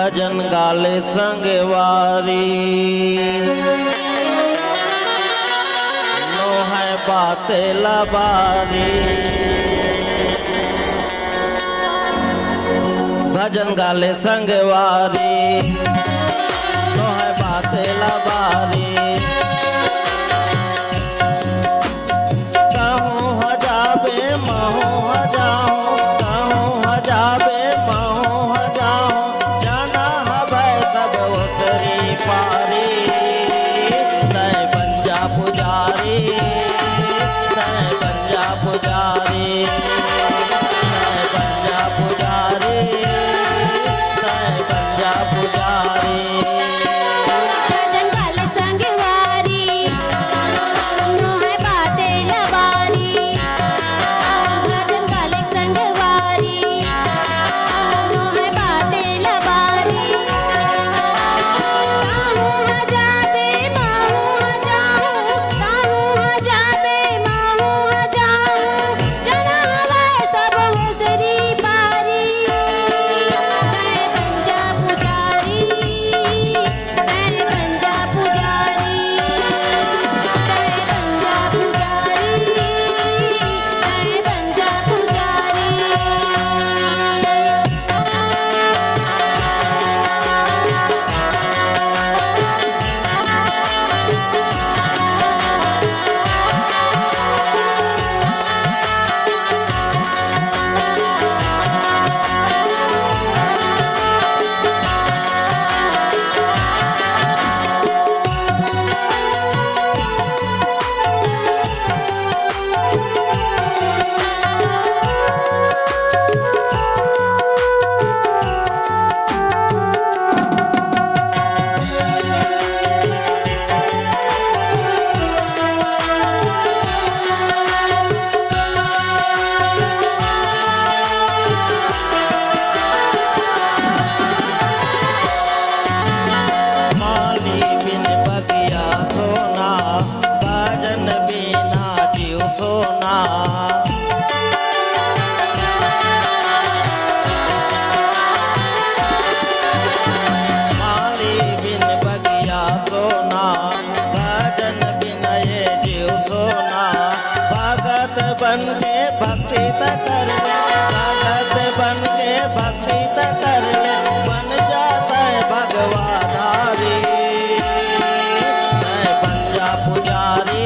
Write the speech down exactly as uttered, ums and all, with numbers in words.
भजन गाले संगवारी, नोहय बाते ला बारी। भजन गाले संगवारी, नोहय बाते ला बारी। तहूँ ह जाबे, महूँ ह जाहूँ, तहूँ ह जाबे, महूँ ह जाहूँ, जाना हवय सब ओसरी पारी। तैं बन जा पुजारी, तैं बन जा पुजारी, तैं बन जा पुजारी, तैं बन जा पुजारी। भजन गाले संगवारी, नोहय बाते ला बारी। भजन गाले संगवारी, नोहय बाते ला बारी। तहूँ ह जाबे, महूँ ह जाहूँ, तहूँ ह जाबे, महूँ ह जाहूँ, जाना हवय सब ओसरी पारी। तैं बन जा पुजारी, तैं बन जा पुजारी, तैं बन जा पुजारी, तैं बन जा पुजारी। माली बिन बगिया सोना, भजन बिना जीव सोना। माली बिन बगिया सोना, भजन बिन ये जीव सोना। भगत बन के भक्ति त कर ले, भगत बन के भक्ति त कर ले, बन जाता है भगवा धारी। तैं बन जा पुजारी,